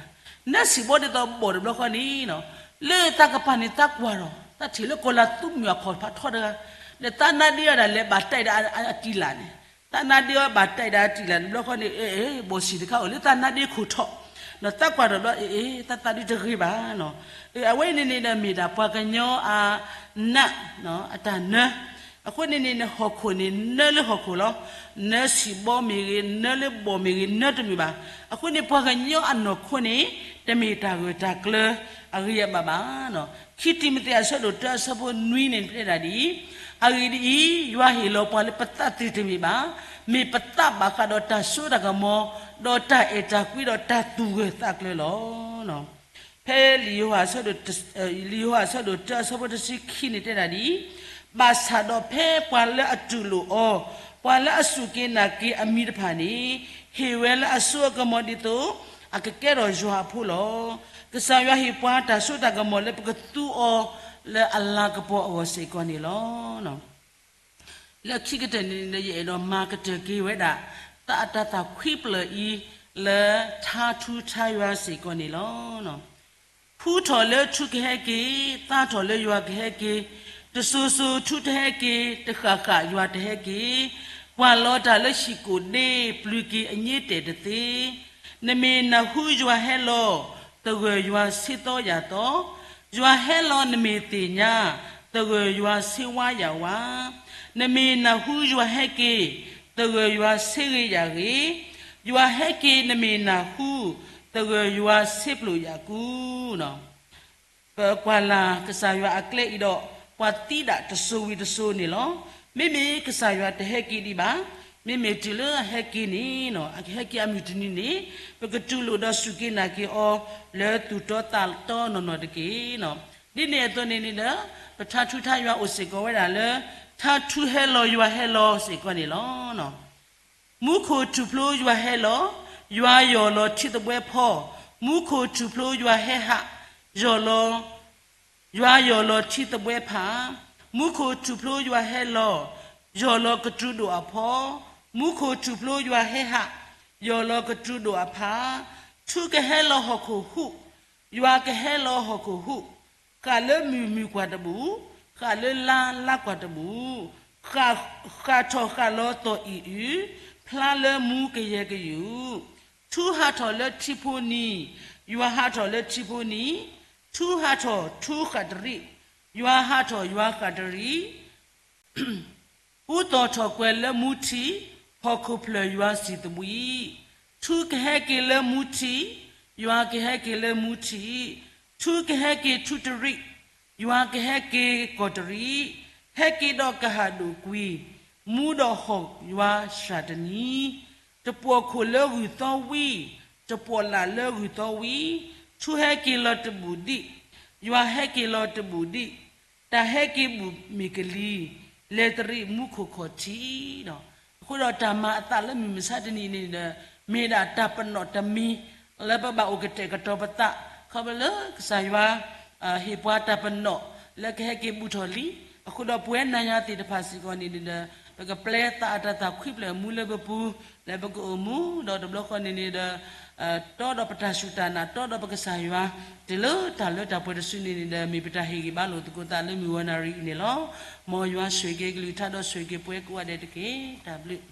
နၢဆံၣ်ဘီဒ်သိးဘီၣ်တဘျီဃီန့ၣ်, လၢတၢ်ကပၤန့ၣ် တၢ်ကွၢ်ထီၣ် တၢ်ထံၣ်လၢကီၢ်လၤသူမုၣ်အခီၣ်ဖးထီတဂၤ, ဒီးတၢ်နါဒ့ဝဲဒၣ်လဲၤဘၣ်တၢ်အံၤဒီးအတံၢ်လၢ်န့ၣ်, တၢ်နါဒ့ဝဲဘၣ်တၢ်အံၤဒီးအတံၢ်လၢ်တဘျီဃီန့ၣ်, ဘီၣ်ဆံၣ်တခါအိၣ်လၢတၢ်နါဒ့ခိၣ်ထီၣ်, ဒီးတၢ်ကွၢ်ထီၣ်ဘျီ တၢ်သးဒုတဂ့ၤဘၣ်. အဝဲန့ၣ်န့ၣ်ဒီးမ့ၢ်ဒၣ်ပှၤကညီအနး အတၢ်နၢ အဃိန့ၣ်န့ၣ် ဟီၣ်ခိၣ်န့ၣ် နၢလၢဟီၣ်ခိၣ်လီၤ. နၢဆံၣ်ဘီမ့ၢ်ဂ့ၤ နၢလၢဘီၣ်မ့ၢ်ဂ့ၤ နၢတမုာ်ဘၣ်. အဃိန့ၣ် ပှၤကညီအနီၢ်ခိန့ၣ် တမ့ၢ်တၢ်ဂၢၢ်တၢ်ကျၢၤအဂ့ၤအဘၣ်ဘၣ်. ခံတံၤမသ့းအဆၢဒိၣ်တၢအဆၢဖိနွံန့ၣ် တဲဒၣ်ဒ်အံၤ, အဂ့ၢ်ဒ်အံၤ, ယွၤဟ့ၣ်လီၤပှၤလၢပသးသ့ၣ်တမ့ၢ်ဘၣ်, မ့ၢ်ပသးဘၣ်ဃးဒီးတၢ်စိတၢ်ကမီၤ, ဒီးတၢ်အဲၣ်တၢ်ကွံဒီးတၢ်သူၣ်ဂၢၢ်သးကျၢၤလီၤ. ဖဲလံာ်ယိၤဟၣ်အဆၢဒိၣ်တၢအဆၢဖိတဆံခံန့ၣ်တဲဒၣ်ဒ်အံၤ, ဘၣ်ဆၣ်ဒီးဖဲပှၤလၢအတူၢ်လိာ်အီၤ, ပှၤလၢအစူၢ်က့ၤနာ်က့ၤအမံၤတဖၣ်န့ၣ်, ဟ့ၣ်ဝဲလၢအစိအကမီၤဒ်သိး အကကဲထီၣ်ယွၤအဖိလီၤ. ကစၢ်ယွၤဟ့ၣ်ပှၤတၢ်စိတၢ်ကမီၤလၢပကသူအီၤလၢအလၤကပီၤအဂီၢ်စ့ၢ်ကီးန့ၣ်လီၤ. လၢခံကတၢၢ်န့ၣ် ယအဲၣ်ဒိးမၤကတၢၢ်က့ၤဝဲဒၣ် သးအတၤသၣ်ခွံဖျၢၣ်အံၤ လၢထါထူထါယွၤစ့ၢ်ကီးန့ၣ်လီၤ. ဖှူထီၣ်လၢထူကဟဲက့ၤ, သါထီၣ်လၢယွၤကဟဲက့ၤ, တစိၤစိၤထူတဟဲက့ၤ, တဃၣ်ဃၣ်ယွၤတဟဲက့ၤ, ကွၢ်လီၤတၢ်လၢဟံၣ်ကိၣ်ဒ့, ပျုၤက့ၤအည့တဲာ်တသ့ နမ့ၢ်နၢ်ဟူယွၤဟဲလီၤ, သဂၢၢ်ယွၤဆ့သီယာ်သီ, ယွၤဟဲလီၤနမ့ၢ်သ့ၣ်ညါ, သဂၢၢ်ယွၤဆ့ဝါယၢ်ဝါ, နမ့ၢ်နၢ်ဟူယွၤဟဲက့ၤ, သဂၢၢ်ယွၤဆ့ဂ့ၤယၢ်ဂ့ၤ, ယွၤဟဲက့ၤနမ့ၢ်နၢ်ဟူ, သဂၢၢ်ယွၤဆ့ပျိာ်ယၢ်ကူ ပကွၢ်လၢ်ကစၢ်ယွၤအကျဲအံၤဒီး ပှၤသံဒၣ်တစိၤဝံၤတစိၤန့ၣ်လီၤ. မ့မ့ၢ်ကစၢ်ယွၤတဟဲက့ၤဒံးဘၣ်, မ့မ့ၢ်တုၤလၢအဟဲက့ၤန့ၣ်, အကဟဲက့ၤအမုၢ်တနံၤန့ၣ်, ပကတူၢ်လိာ်ဒီးစူၢ်က့ၤနာ်က့ၤအီၤ လၢသူၣ်တီသးတီနီၢ်နီၢ်တက့ၢ်. ဒ်န့ၣ်အသိးန့ၣ်န့ၣ်ဒီး, ပထါထူထါယွၤအိၣ်စ့ၢ်ကီးဝဲဒၣ်လၢ ထါထူဟဲလီၤယွၤဟဲလီၤစ့ၢ်ကီးန့ၣ်လီၤ. မူခိၣ်ထူၣ်ဖျိယွၤဟဲလီၤ, ယွၤယီၢ်လီၤထံသဘှဲဖီ, မူခိၣ်ထူၣ်ဖျိယွၤဟဲဟး, ယီၢ်လီၤ, ယွၤယီၢ်လီၤထံသဘှဲဖး, မူခိၣ်ထူၣ်ဖျိယွၤဟဲလီၤ, ယီၢ်လီၤကတြူဒိၣ်အဖီ, မူခိၣ်ထူၣ်ဖျိယွၤဟဲဟး, ယီၢ်လီၤကတြူဒိၣ်အဖး, ထူကဟဲလီၤဟီၣ်ခိၣ်ဟူး, ယွၤကဟဲလီၤဟီၣ်ခိၣ်ဟူး, ဃၣ်လၢမုၢ်မုၢ်ကွၢ်တဘူၣ်, ဃၣ်လၢလါလါကွၢ်တဘူၣ်, ဃၣ်ထီၣ်ဃၣ်လီၤသီၣ်အံၣ်အုၣ်, ဖျါလၢမူကယဲၢ်ကယူၢ်, ထူဟးထီၣ်လၢထံဖိနံၤ, ယွၤဟးထီၣ်လၢထံဖိနံၤ, ထူဟးထီၣ်ထူဃၣ်တရံး, ယွၤဟးထီၣ်ယွၤဃၣ်တရံး အူသီၣ်ထီၣ်ကွဲၤလၢမူထံး, ဟီၣ်ခိၣ်ဖျၢၣ်ယွၤစံၣ်သဘှံး, ထူကဟဲက့ၤလၢမူထံး, ယွၤကဟဲက့ၤလၢမူထံး, ထူကဟဲက့ၤထူတရံး, ယွၤကဟဲက့ၤကီၢ်တရံး, ဟဲက့ၤဒီးကဟၣ်ဒိၣ်ကွံာ်, မူဒီးဟီၣ်ယွၤစှၤတနံၤ, တပှီၢ်ခိၣ်လၢဂုၢ်သီဝံၤ, တပှီၢ်လၢ်လၢဂုၢ်သီဝံၤ, ထူဟဲက့ၤလီၤတဘူၣ်ဒံး, ယွၤဟဲက့ၤလီၤတဘူၣ်ဒံး, တၢ်ဟဲက့ၤဘူၣ်မ့ၢ်ကလံၤ, လဲၤတရံးမူခိၣ်ခီၣ်ထံးလီၤ. အဃိဒီးတၢ်မၤအသးလၢမုၢ်မဆါတနံၤန့ၣ်ဒီး, မ့ၢ်ဒၣ်တၢ်ပနီၣ်တမံၤ လၢပဘၣ်အိၣ်ကတဲာ်ကတီၤပသး, ခီဖျိလၢကစၢ်ယွၤ ဟ့ၣ်ပှၤတၢ်ပနီၣ် လၢကဟဲက့ၤဘူးထီၣ်လံ. အဃိဒီးပဝဲနၤယၤသ့ၣ်တဖၣ်စ့ၢ်ကီးန့ၣ်ဒီး, ပကပျဲသးအတၢ်သးခွံဖျၢၣ်မူလၢပပူၤ, လၢပကအိၣ်မူဒီးတဘျီဃီန့ၣ်န့ၣ်ဒီး တီဒီးပတၢ်စူၢ်တၢ်နာ် တီဒီးပကစၢ်ယွၤ, တုၤလၢတၢ်လၢတၢ်ပှဲၤတစုန့ၣ်န့ၣ်ဒီး မ့ၢ်ပတၢ်ဟ့ၣ်ဂံၢ်ဘါလိာ်သကိးသးလၢမုၢ်ဂီၤနၣ်ရံၣ်အံၤန့ၣ်လီၤ. မ်ယွၤဆိၣ်ဂ့ၤက့ၤကလုၢ်ကထါဒီးဆိၣ်ဂ့ၤက့ၤပှၤကိးဂၤဒဲးတက့ၢ်. တၢ်ဘျုး